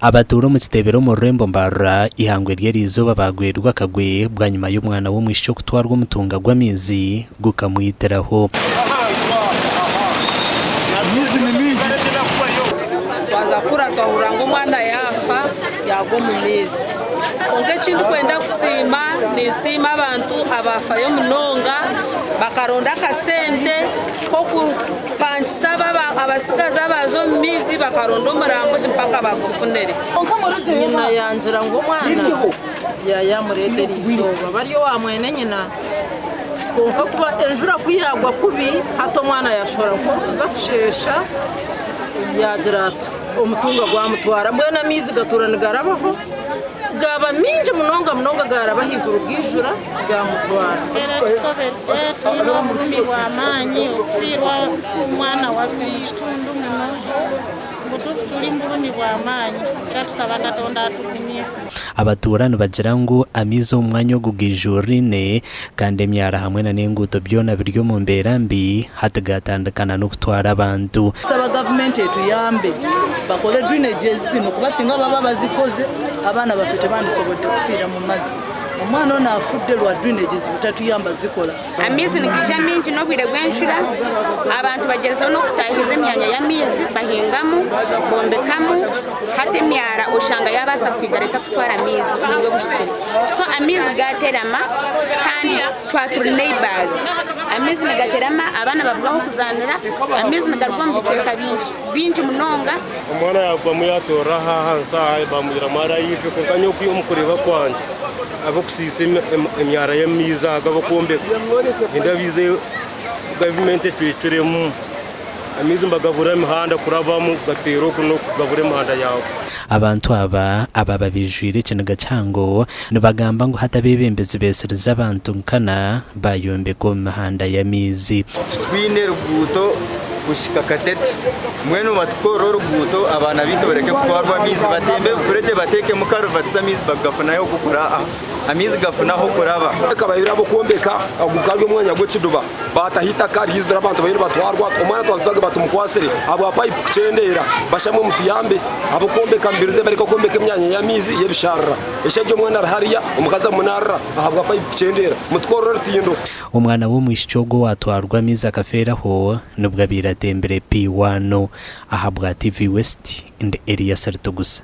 Abatuura omu kitebero omu rurembo Mbarara eihangwe ry'eriizooba baagwerwa akagwe bwanyima y'omwana w'omwishiki okutwarwa omutunga gw'amaizi gukamwitiraho. Twaza kukura twahurira ngu omwana yaafa yaagwa omu maizi. Kwonka eki ndikwenda kusiima, ninsiima abantu abaafayo munonga bakaronda akasente k'okupangisa abatsigazi abaaza omu maizi bakaronda omurambo mpaka bagufunire. Nyina yangira ngu omwana yaayamureeta eriizooba bari owa mwene nyina kwonka kuba enjura ku yaagwa kubi hati omwana yaashohora nk'orikuza kusheesha yaagira ata omutunga gwamutwara mbwenu amaizi gatuura nigarabaho gaaba maingi munonga munonga gaaraba ahaiguru gaijura gaamutwara. Embeera etusobedde twine oburumi bw'amaani okufiirwa omwana waffe omu kitundu muno. Mubutuufu turi mu burumi bw'amaani era tusaba Katonda atugumye. Abatuura nibagira ngu amaizi omu mwanya ogu gaijuriraine kandi emyara hamwe na n'enguuto byona biri omu mbeera mbi hati gaatandika na n'okutwara abantu. Tusaba gavumenti etuyambe bakole drainages zino kuba singa baba bazikoze abaana baffe tebandisobodde kufiira mu mazzi. Omwana ono afudde lwa drainages butatuyamba zikola. Amaizi nigaija maingi n'obwire bw'enjura, abantu bagyezaho n'okutaahirira emyanya y'amaizi bahingamu, bombekamu, hati emyara oshanga yaabaasa kwigara etarikutwara maizi omu buryo obuhikire. So amaizi gaaterama kandi twaba turi neighbours, amaizi nigaterama abaana babura ah'okuzaanira, amaizi nigaruga omu bicweka bingi munonga. Omwana yaagwamu yaatoorera aha ahansi aha baamwihiramu arayive kwonka nyowe omu kureeba kwangye ab'okusiisa emyara y'amaizi aga ab'okwombeka nindeeba baize gavumenti ecwecuremu amaizi nibagabura emihanda kurabamu gateera oku n'oku gabura emihanda yaago. Abantu aba abaaba baijwire ekiniga kihango nibagamba ngu hati abeebembezi beesirize abantu nkana baayombeka omu mihanda y'amaizi. Titwine ruguuto kuhika Katete. Mbwenu batukorere oruguuto abaana baitu bareke kutwarwa amaizi batembe ebifuregye bateekemu karuvatisi amaizi bagafune amaizi gafune ah'okuraba. Kabaire ab'okwombeka ogu gukaba omwanya gw'ekiduba baataho eitaka riizire abantu bariyo nibatwarwa omwana twamushanga batumukwasire ahabwa payipu kukyendeera bashamwe mutuyambe ab'okwombeka mubirize bareke kwombeka emyanya y'amaizi y'ebisharara eshegye omwana ari hariya omukazi arimu naarira ahabwa payipu kukyendeera mutukorere orutindo. Omwana w'omwishiki ogwo owaatwarwa amaizi akafeeraho nibwo abaire atembire P1 ahabwa TV West, ndi Elias Ritugusa.